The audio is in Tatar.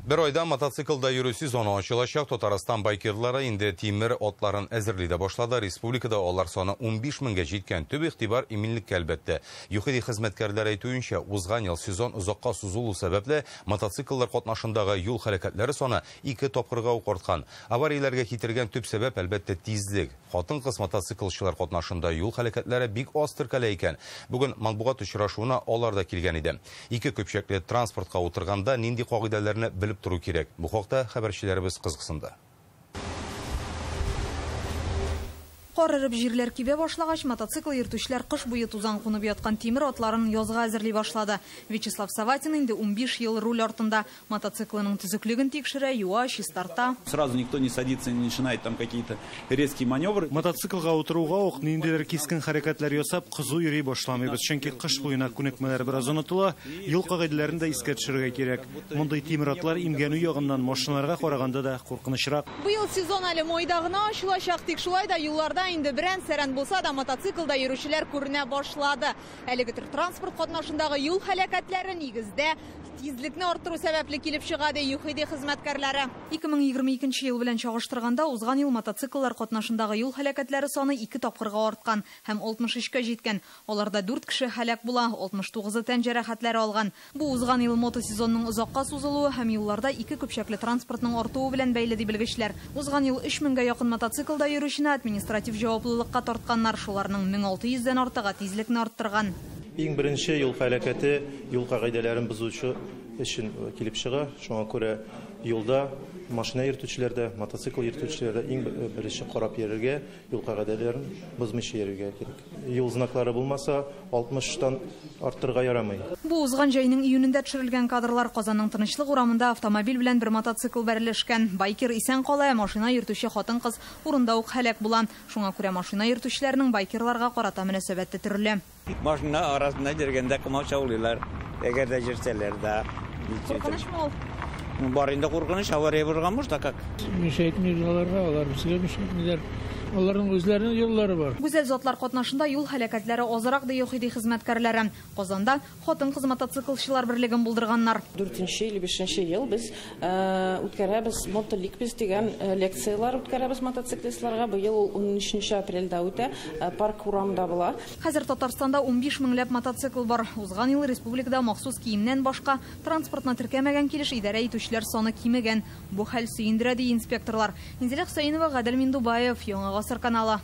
Бер айда мотоциклда йөрү сезоны ачылачак. Татарстан байкерлары инде тимер атларын әзерли дә башлады. Республикада алар саны 15 меңгә җиткән. Төп игътибар иминлеккә, әлбәттә. ЮХИДИ хезмәткәрләре әйтүенчә, узган ел сезон озакка сузылу сәбәпле мотоцикллар катнашындагы юл хәрәкәтләре саны 2 тапкырга ук арткан. Аварияләргә китергән төп сәбәп, әлбәттә, тизлек. Хатын-кыз мотоциклчылар катнашында юл хәрәкәтләре бик аз теркәлә икән. Бүген матбугат очрашуына алар да килгән иде. Ике көпчәкле транспортка утырганда нинди кагыйдәләрне белеп тору кирәк. Бу хакта хәбәрчеләребез кызыксынды. Кар эреп җирләр кибә башлагач, мотоцикл йөртүчеләр кыш буе тузан кунып яткан тимер атларын язга әзерли башлады. Вячеслав Саватин инде 15 ел руль артында. Мотоциклының төзеклеген тикшерә, юа, чистарта. Сразу никто не садится, не начинает там какие-то резкие маневры. Мотоциклга утыруга ук ниндидер кискен хәрәкәтләр ясап, кызу йөри башламыйбыз. Чөнки кыш буена күнекмәләр бераз онытыла, юл кагыйдәләрен дә искә төшерергә кирәк. Мондый тимер атлар имгәнү ягыннан машиналарга караганда да куркынычрак. Быел сезон әле майда гына ачылачак, тик шулай да юлларда инде берән-сәрән булса да мотоциклда йөрүчеләр күренә башлады. Әлеге төр транспорт катнашындагы юл һәлакәтләре нигездә тизлекне арттыру сәбәпле килеп чыга, ди ЮХИДИ хезмәткәрләре. 2022 ел белән чагыштырганда узган ел мотоцикллар катнашындагы юл һәлакәтләре саны 2 тапкырга арткан һәм 63-кә җиткән. Аларда 4 кеше һәлак була, 69-ы тән җәрәхәтләре алган. Бу узган ел мотосезонның озакка сузылуы һәм юлларда ике көпчәкле транспортның артуы белән бәйле, ди белгечләр. Узган ел 3000-гә якын мотоциклда йөрүчене административ җаваплылыкка тартканнар, шуларның 1600-дән артыгы тизлекне арттырган. Иң беренче юл һәлакәте юл кагыйдәләрен бозучы өчен килеп чыга. Шуңа күрә юлда машина йөртүчеләр дә, мотоцикл йөртүчеләр дә иң беренче карап йөрергә, юл кагыйдәләрен бозмыйча йөрергә кирәк. Юл знаклары булмаса, 60-тан арттырырга ярамый. Бу узган җәйнең июнендә төшерелгән кадрлар. Казанның Тынычлык урамында автомобиль белән бер мотоцикл бәрелешкән. Байкер исән кала, машина йөртүче хатын-кыз урында ук һәлак була. Шуңа күрә машина йөртүчеләрнең байкерларга карата мөнәсәбәте төрле. Машина арасында йөргәндә комачаулыйлар, әгәр дә йөрсәләр дә. Куркынычмы ул? Бар инде куркыныч, авария булган может, а как? Мешайтмыйбыз аларга, алар безгә мешайтмыйлар. Аларның үзләренең юллары бар. Гүзәл затлар катнашында юл һәлакәтләре азрак, ди ЮХИДИ хезмәткәрләре. Казанда хатын-кыз мотоциклчылар берлеген булдырганнар. 4-нче или 5-нче ел без үткәрәбез мотоликбез дигән лекцияләр үткәрәбез мотоциклистларга. Быел ул 13 апрельдә үтә, парк урамында була. Хәзер Татарстанда 15 меңләп мотоцикл бар. Узган ел республикада махсус киемнән башка транспортны теркәмәгән килеш идарә итүчеләр саны кимегән. Бу хәл сөендерә, ди инспекторлар. Инзилә Хөсәенова, Гадел Миндубаев, Яңа Гасыр каналы.